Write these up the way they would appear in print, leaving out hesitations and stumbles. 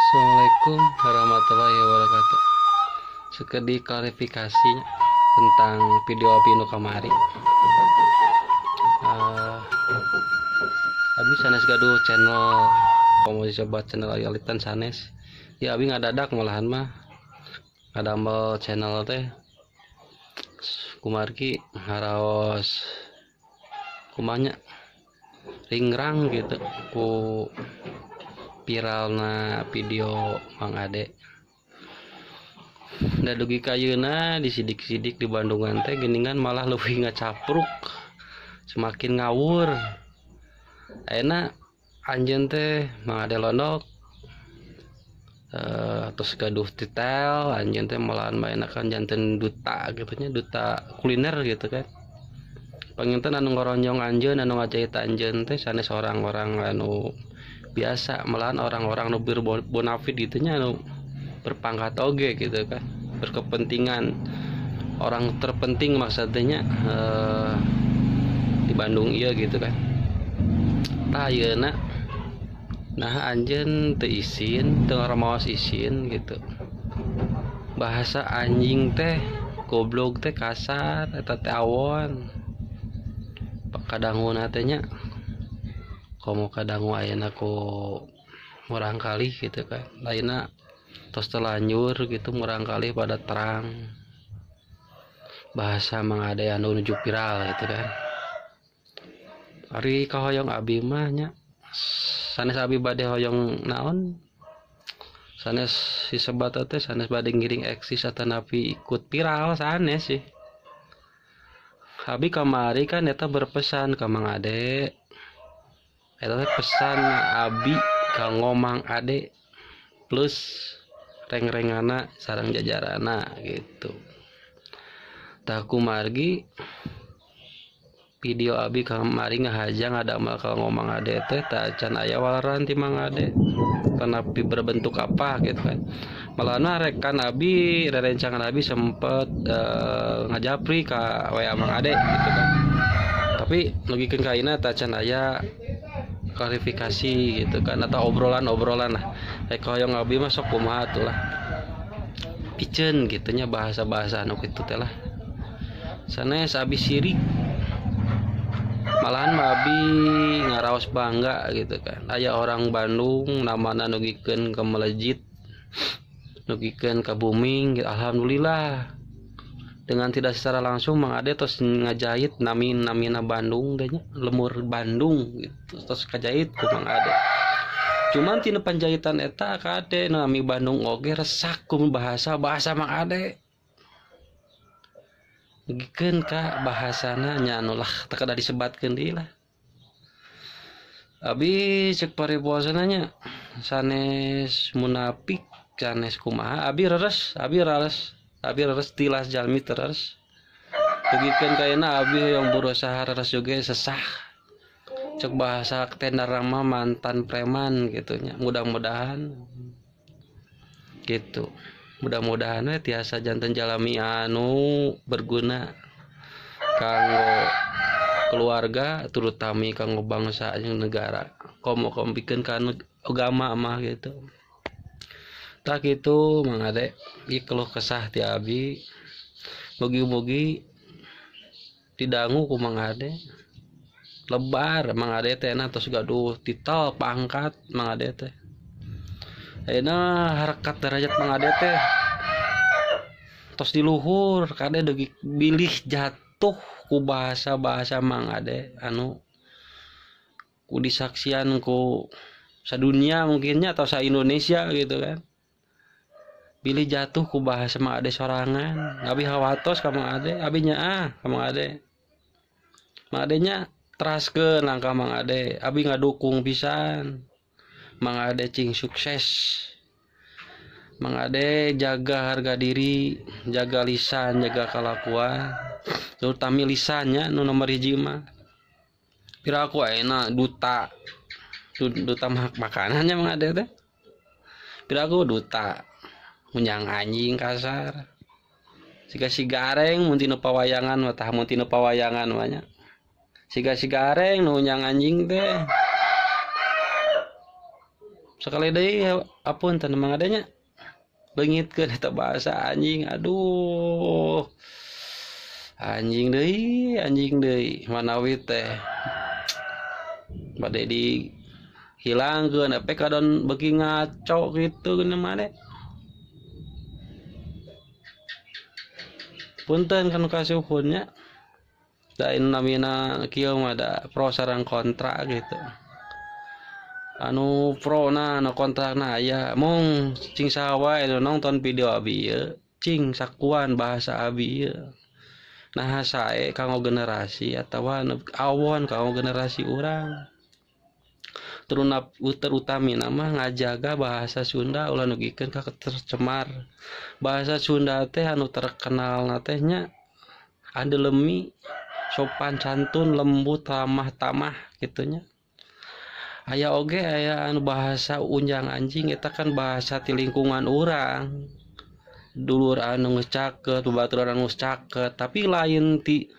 Assalamualaikum warahmatullahi wabarakatuh. Sekedar klarifikasi tentang video abi nu kamari. Abi sanes gaduh channel, komo disebat channel Ayalitan sanes. Ya abi ngadadak malahan mah ngadamel channel teh kumargi haraos kumanya ringrang gitu ku viralna video Mang Ade. Da dugi ka ayeuna disidik-sidik di Bandungan teh geuningan malah leuwih ngacapruk, semakin ngawur. Ayeuna anjeun teh Mang Ade Londok terus gaduh titel anjeun teh malahan bae kan janten duta gitu nya, duta kuliner gitu kan. Panginten anu ngoronjong anjeun, anu ngajahit anjeun teh sanes orang-orang anu biasa, malahan orang-orang nu bonafit gitu nya, anu berpangkat oge gitu kan, berkepentingan, orang terpenting maksudnya di Bandung iya gitu kan. Tah ayeuna nah anjeun teu isin, teu ngaraos isin gitu. Bahasa anjing teh goblok teh kasar eta teh awon. Kadanguna teh nya komo kadangu ayeuna ku murang kali gitu kan, lainna tos terlanjur gitu murang kali pada terang bahasa Mang Ade anu nuju viral gitu kan. Ari kahoyong abi mah nya sanes abi bade hoyong naon, sanes disebat teh sanes bade ngiring eksis atanapi ikut viral sanes sih. Abi kamari kan eta berpesan ka Mang Ade, eta teh pesan abi kanggo Mang Ade plus reng-rengana sareng jajarana gitu. Tah kumargi video abi kamari ngahaja ngadamel kanggo Mang Ade teh tah can aya waleran ti Mang Ade tanapi berbentuk apa gitu kan. Malahna rekan abi, rerencangan abi sempet ngajapri ka WA Mang Ade gitu kan. Tapi nugikeun ka ayeuna tah can aya klarifikasi gitu kan, atau obrolan-obrolan lah. Rek hoyong abi mah sok kumaha atuh lah, piceun gitu nya bahasa-bahasa anu kitu teh lah. Sanes abi sirik, malahan mah abi ngaraos bangga gitu kan. Aya orang Bandung namana nugikeun ka melejit, nugikeun ka booming gitu. Alhamdulillah dengan tidak secara langsung Mang Ade tos ngajahit nami-namina Bandung deh nya, lemur Bandung gitu tos kajahit ku Mang Ade. Cuman tina panjahitan eta kade nami Bandung oge resak ku bahasa-bahasa Mang Ade. Nugikeun ka bahasana nya anu lah teu kada disebatkeun deui lah. Abi cek paribasana nya sanes munafik, sanes kumaha, abi reres, abi rales, abi reres tilas jalmi teres. Dugikeun ka ayeuna abi hoyong berusaha reres oge sesah. Cek bahasa tenda mah mantan preman gitu nya. Mudah-mudahan gitu. Mudah-mudahan we tiasa janten jalmi anu berguna kanggo keluarga, terutama kanggo bangsa jeung negara. Komo kombikeun ka agama mah gitu. Tah kitu Mang Ade, ieu keluh kesah ti abi. Mugi-mugi didangu ku Mang Ade. Lebar Mang Ade teh na tos gaduh titel pangkat Mang Ade teh. Ayeuna harkat derajat Mang Ade teh tos di luhur, kade dugi bilih jatuh ku bahasa-bahasa Mang Ade anu ku disaksian ku sadunia mungkinnya atau sa Indonesia gitu kan. Bilih jatuh ku bahasa Mang Ade sorangan, abi hawatos ka Mang Ade, abi nyaah ka Mang Ade. Mang Ade nya teraskeun langkah Mang Ade, abi ngadukung pisan. Mang Ade cing sukses. Mang Ade jaga harga diri, jaga lisan, jaga kalakuan, terutama lisannya nu nomor hiji mah. Piraku ayeuna duta, duta makanannya Mang Ade teh. Piraku duta munyang anjing kasar. Siga si gareng mun tinu pawayangan mah, tah mun tinu pawayangan mah nya. Siga si gareng nu munyang anjing teh. Sekali deui apunten Mang Ade nya leungitkeun eta bahasa anjing. Aduh, anjing deui manawi teh bade dihilangkeun tapi kadon beuki ngaco kitu geuning Mang Ade. Punten kanu kasuhun nya. Da namina kieu mah da pro sareng kontra gitu. Anu pro na anu kontra na aya mung cing saha wae nu nonton video abi ieu cing sakuan bahasa abi ieu. Nah sae kanggo generasi atawa awon kanggo generasi urang. Terutami mah ngajaga bahasa Sunda ulah nugikeun ka tercemar. Bahasa Sunda teh anu terkenal na teh nya andelemi, sopan santun, lembut, ramah tamah kitu nya. Aya oge aya anu bahasa unjang anjing eta kan bahasa ti lingkungan urang. Dulur anu geus caket, babaturan anu geus caket, tapi lain ti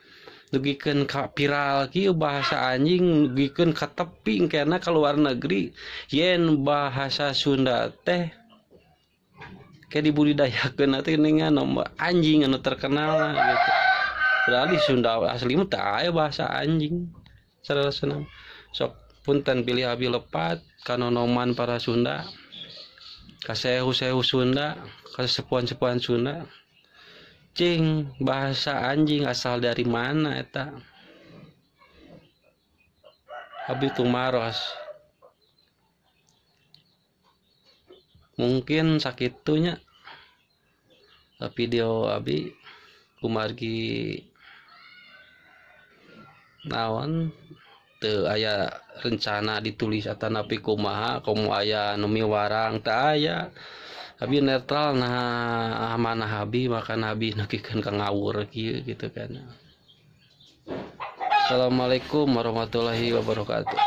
dugikeun ka viral kieu bahasa anjing dugikeun ka tepi engkena ka luar negeri yen bahasa Sunda teh ke dibudidayakeun teh geuningan anjing anu terkenal gitu. Padahal di Sunda asli mah teu aya bahasa anjing. Sarasana sok punten pilih abi lepat kanonoman para Sunda, kasehu-sehu Sunda, kasepuhan-sepuhan Sunda. Cing bahasa anjing asal dari mana eta? Abi tumaros. Mungkin sakitunya video abi kumargi naon teu aya rencana ditulis atanapi kumaha komo aya nu miwarang teu aya. Abi netral nah mana abi makan abi nukikeun ka ngawur kieu gitu kan. Assalamualaikum warahmatullahi wabarakatuh.